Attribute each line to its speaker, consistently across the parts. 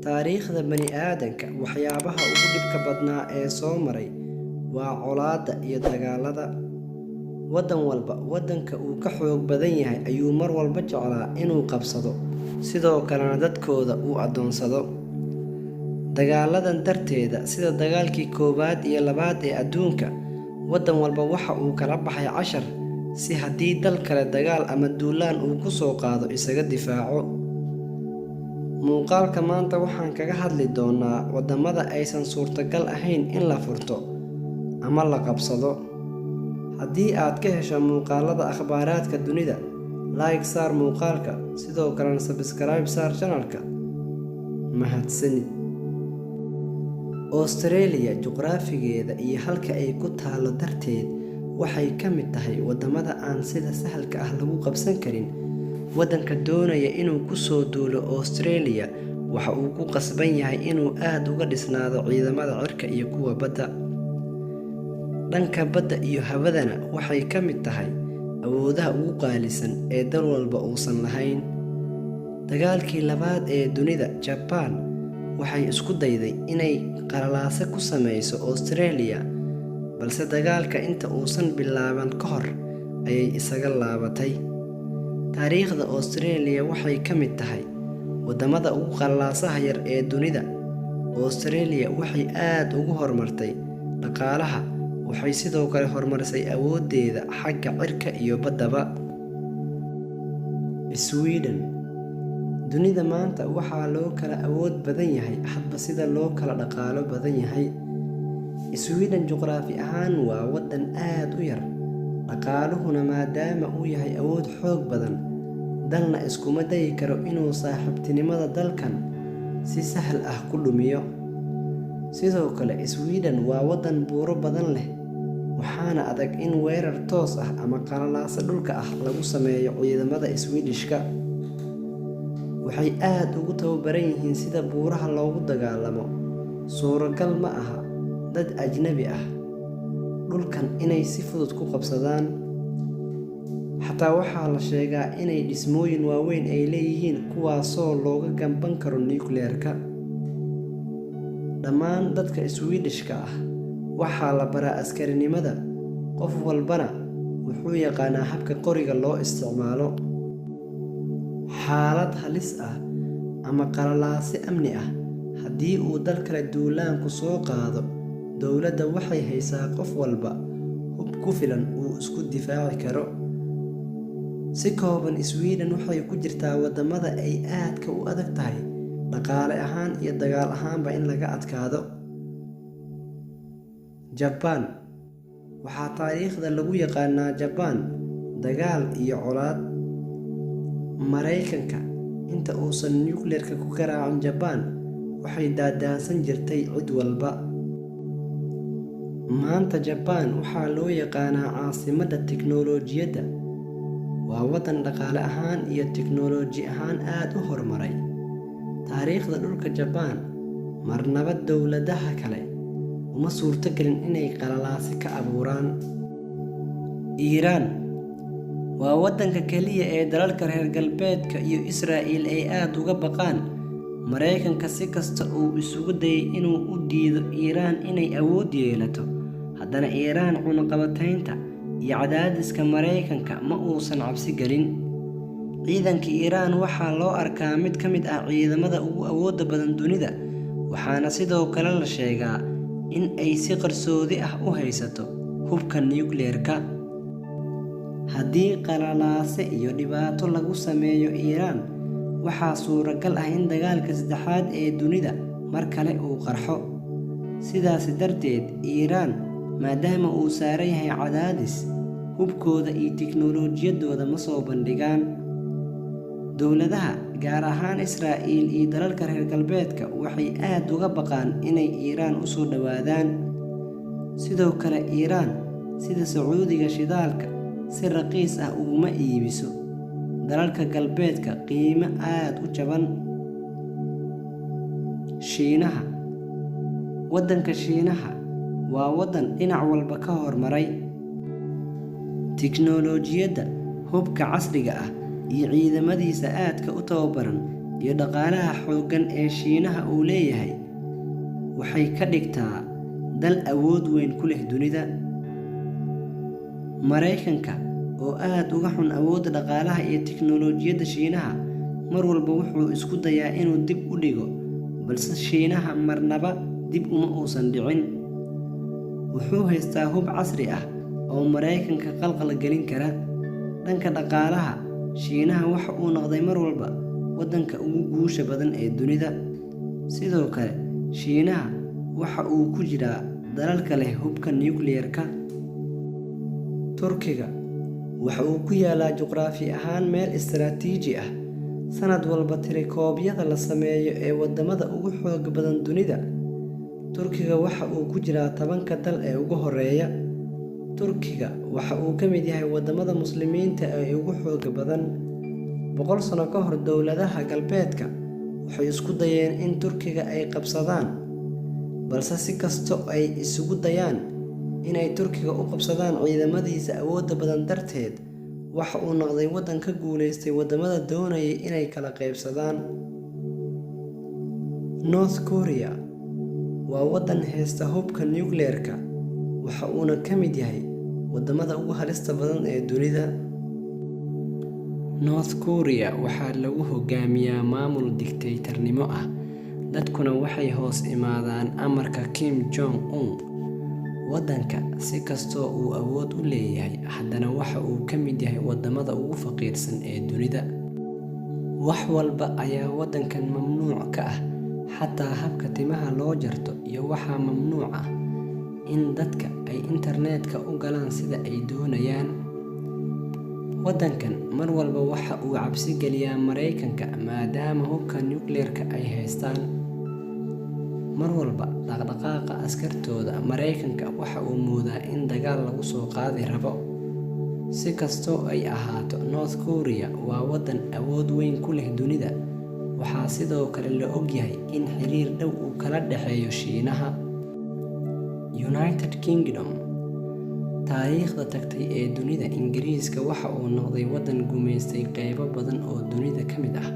Speaker 1: Taariikhda bani'aadamka waxyaabaha ugu dhibka badnaa ee soo maray waa colaadda iyo dagaalada. Waddan walba waddanka uu ka xoog badan yahay ayuu mar walba jeclaa inuu qabsado, sidoo kalena dadkooda uu addoonsado. Dagaaladan darteeda, sida dagaalkii koowaad iyo labaad ee adduunka, waddan walba waxa uu kala baxay cashar si haddii dal kale dagaal ama duulaan uu ku soo qaado isaga difaaco. Muuqaalka maanta waxaan kaga hadli doonaa waddamada aysan suurtagal ahayn in la furto ama la qabsado. Haddii aad ka hesho muuqaalada akhbaaraadka dunida, like saar muuqaalka, sidoo kalena subscribe saar channelka. Mahadsanid. Australia juqraafigeeda iyo halka ay ku taallo darteed waxay ka mid tahay waddamada aan sida sahalka ah lagu qabsan karin. Waddanka doonaya inuu ku soo duulo Australia waxa uu ku qasban yahay inuu aad uga dhisnaado ciidamada cirka iyo kuwa badda. Dhanka badda iyo hawadana waxay ka mid tahay awoodaha ugu qaalisan ee dal walba uusan lahayn. Dagaalkii labaad ee dunida, Japan waxay isku dayday inay qalalaase ku sameyso Australia, balse dagaalka inta uusan bilaaban ka hor ayay isaga laabatay. Taariikhda Australia waxay ka mid tahay waddamada ugu qalalaasaha yar ee dunida. Australia waxay aad ugu horumartay dhaqaalaha, waxay sidoo kale horumarisay awooddeeda xagga cirka iyo baddaba. Sweden. Dunida maanta waxaa loo kala awood badan yahay hadba sida loo kala dhaqaalo badan yahay. Sweden juqraafi ahaan waa waddan aad u yar, dhaqaaluhuna maadaama uu yahay awood xoog badan, dalna iskuma dayi karo inuu saaxiibtinimada dalkan si sahal ah ku lumiyo. Sidoo kale, Sweden waa waddan buuro badan leh, waxaana adag in weerar toos ah ama qalalaase dhulka ah lagu sameeyo ciidamada Swedishka. Waxay aad ugu tababaran yihiin sida buuraha loogu dagaalamo. Suuragal ma aha dad ajnabi ah dhulkan inay si fudud ku qabsadaan. Xataa waxaa la sheegaa inay dhismooyin waaweyn ay leeyihiin kuwaasoo looga gamban karo nukliyeerka. Dhammaan dadka Swedishka ah waxaa la baraa askarinimada, qof walbana wuxuu yaqaanaa habka qoriga loo isticmaalo. Xaalad halis ah ama qalalaase amni ah, haddii uu dal kale duulaan ku soo qaado, dowladda waxay haysaa qof walba hub ku filan uu isku difaaci karo. Si kooban, Sweden waxay ku jirtaa waddamada ay aadka u adag tahay dhaqaale ahaan iyo dagaal ahaanba in laga adkaado. Japan. Waxaa taariikhda lagu yaqaanaa Japan dagaal iyo colaad. Mareykanka inta uusan nukliyeerka ku garaacin Japan waxay daadaansan jirtay cid walba. Maanta Japan waxaa loo yaqaanaa caasimadda tiknoolajiyadda. Waa waddan dhaqaale ahaan iyo tiknoolaji ahaan aad u horumaray. Taariikhda dhulka Japan marnaba dowladaha kale uma suurtagelin inay qalalaase ka abuuraan. Iiraan waa waddanka kaliya ee dalalka reer galbeedka iyo Israa'iil ay aad uga baqaan. Mareykanka si kasta uu isugu dayay inuu u diido Iiraan inay awood yeelato, haddana Iiraan cunaqabataynta iyo cadaadiska Mareykanka ma uusan cabsi gelin. Ciidanka Iiraan waxaa loo arkaa mid ka mid ah ciidamada ugu awoodda badan dunida, waxaana sidoo kale la sheegaa in ay si qarsoodi ah u haysato hubka nukliyeerka. Haddii qalalaase iyo dhibaato lagu sameeyo Iiraan, waxaa suuragal ah in dagaalka saddexaad ee dunida mar kale uu qarxo. Sidaas darteed, Iiraan maadaama uu saaran yahay cadaadis, hubkooda iyo tiknoolajiyadooda ma soo bandhigaan. Dowladaha, gaar ahaan Israa'iil iyo dalalka reer galbeedka, waxay aad uga baqaan inay Iiraan u soo dhowaadaan. Sidoo kale, Iiraan sida Sacuudiga shidaalka si raqiis ah uguma iibiso dalalka galbeedka qiime aad u jaban. Shiinaha. Waddanka Shiinaha waa waddan dhinac walba ka horumaray. Tiknoolajiyadda, hubka casriga ah iyo ciidamadiisa aadka u tababaran iyo dhaqaalaha xooggan ee Shiinaha uu leeyahay waxay ka dhigtaa dal awood weyn ku leh dunida. Mareykanka oo aad uga xun awoodda dhaqaalaha iyo tiknoolajiyadda Shiinaha, mar walba wuxuu isku dayaa inuu dib u dhigo, balse Shiinaha marnaba dib uma uusan dhicin. Wuxuu haystaa hub casri ah oo Mareykanka khalkhal gelin kara. Dhanka dhaqaalaha, Shiinaha waxa uu noqday mar walba waddanka ugu guusha badan ee dunida. Sidoo kale, Shiinaha waxa uu ku jiraa dalalka leh hubka nukliyeerka. Turkiga waxa uu ku yaalaa juqraafi ahaan meel istiraatiiji ah. Sanad walba tirokoobyada la sameeyo ee waddamada ugu xoogga badan dunida, Turkiga waxa uu ku jiraa 10-ka dal ee ugu horreeya. Turkiga waxa uu ka mid yahay waddamada Muslimiinta ee ugu xoogga badan. 100 sano ka hor, dowladaha galbeedka waxay isku dayeen in Turkiga ay qabsadaan, balse si kastoo ay isugu dayaan inay Turkiga u qabsadaan ciidamadiisa awoodda badan darteed, waxa uu noqday waddan ka guuleystay waddamada doonayay inay kala qaybsadaan. North Korea waa waddan haysta hubka nukliyeerka, waxa uuna ka mid yahay waddamada ugu halista badan ee dunida. North Korea waxaa lagu hogaamiyaa maamul diktatornimo ah, dadkuna waxay hoos yimaadaan amarka Kim Jong-un. Waddanka si kastoo uu awood u leeyahay, haddana waxa uu ka mid yahay waddamada ugu faqiirsan ee dunida. Wax walba ayaa waddankan mamnuuc ka ah, xataa habka timaha loo jarto, iyo waxaa mamnuuc ah in dadka ay internetka u galaan sida ay doonayaan. Waddankan mar walba waxa uu cabsi geliyaa Mareykanka maadaama hubka nukliyeerka ay haystaan. Mar walba dhaqdhaqaaqa askartooda, Mareykanka waxa uu moodaa in dagaal lagu soo qaadi rabo. Si kastoo ay ahaato, North Korea waa waddan awood weyn ku leh dunida. Waxaa sidoo kale la ogyahay in xiriir dhow uu kala dhexeeyo Shiinaha. United Kingdom. Taariikhda tagtay ee dunida, Ingiriiska waxa uu noqday waddan gumaystay qaybo badan oo dunida ka mid ah,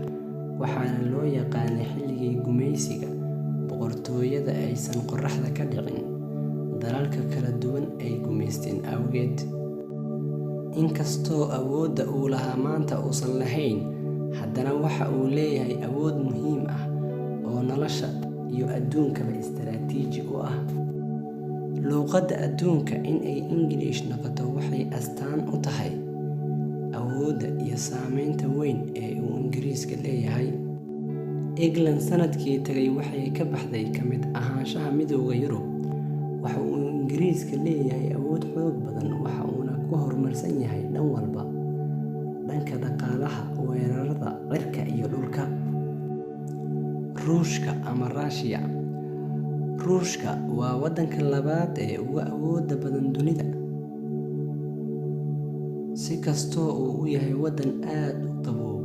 Speaker 1: waxaana loo yaqaanay xilligii gumaysiga boqortooyada aysan qorraxda ka dhicin, dalalka kala duwan ay gumaysteen awgeed. Inkastoo awoodda uu lahaa maanta uusan lahayn, haddana waxa uu leeyahay awood muhiim ah oo nolosha iyo adduunkaba istiraatiiji u ah. Luqadda adduunka in ay English noqoto waxay astaan u tahay awoodda iyo saameynta weyn ee uu Ingiriiska leeyahay. England sanadkii tagay waxay ka baxday ka mid ahaanshaha Midowga Yurub. Waxa uu Ingiriiska leeyahay awood xoog badan, waxa uuna ku horumarsan yahay dhan walba, dhanka dhaqaalaha, weerarada cirka iyo dhulka. Ruushka ama Russia. Ruushka waa waddanka labaad ee ugu awoodda badan dunida. Si kastoo uu u yahay waddan aad u qabow,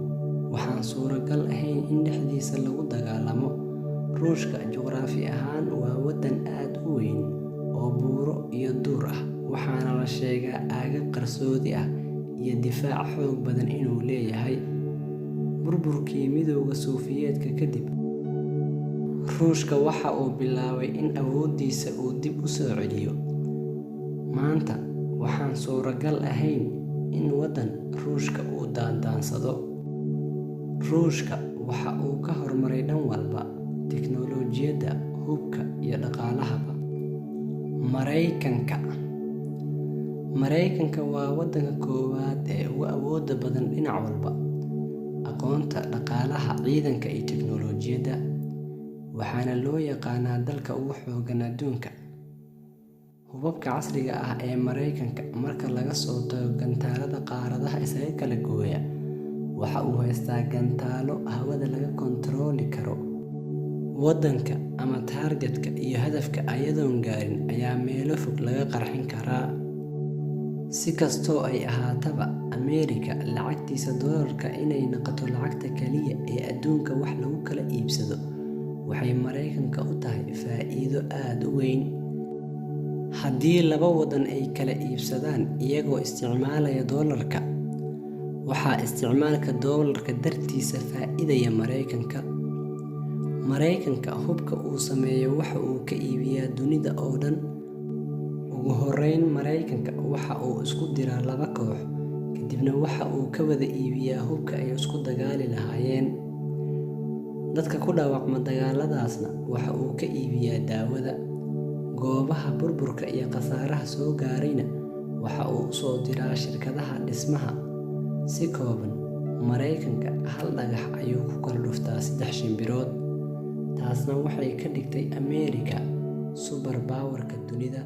Speaker 1: waxaan suuragal ahayn in dhexdiisa lagu dagaalamo. Ruushka juqraafi ahaan waa waddan aad u weyn oo buuro iyo duur ah, waxaana la sheegaa aagag qarsoodi ah iyo difaac xoog badan inuu leeyahay. Burburkii Midowga Sofiyeetka kadib, Ruushka waxa uu bilaabay in awooddiisa uu dib u soo celiyo. Maanta, waxaan suuragal ahayn in waddan Ruushka uu daandaansado. Ruushka waxa uu ka horumaray dhan walba, tiknoolajiyadda, hubka iyo dhaqaalahaba. Mareykanka. Mareykanka waa waddanka koowaad ee ugu awoodda badan dhinac walba, aqoonta, dhaqaalaha, ciidanka iyo tiknoolajiyadda, waxaana loo yaqaanaa dalka ugu xooggan adduunka. Hubabka casriga ah ee Mareykanka, marka laga soo tago gantaalada qaaradaha isaga kala gooya, waxa uu haystaa gantaalo hawada laga koontarooli karo. Waddanka ama target-ka iyo hadafka ayadoon gaarin ayaa meelo fog laga qarxin karaa. Si kastoo ay ahaataba, Ameerika lacagtiisa doolarka inay noqoto lacagta kaliya ee adduunka wax lagu kala iibsado waxay Mareykanka u tahay faa'iido aad u weyn. Haddii laba waddan ay kala iibsadaan iyagoo isticmaalaya doolarka, Waxaa isticmaalka doolarka dartiisa faa'iidaya Mareykanka. Mareykanka hubka uu sameeyo waxa uu ka iibiyaa dunida oo dhan. Ugu horreyn, Mareykanka waxa uu isku diraa laba koox, kadibna waxa uu ka wada iibiyaa hubka ay isku dagaali lahaayeen. Dadka ku dhaawacma dagaalladaasna waxa uu ka iibiyaa daawada. Goobaha burburka iyo khasaaraha soo gaarayna waxa uu u soo diraa shirkadaha dhismaha. Si kooban, Mareykanka hal dhagax ayuu ku kala dhuftaa saddex shimbirood. Taasna waxay ka dhigtay Ameerika super power-ka dunida.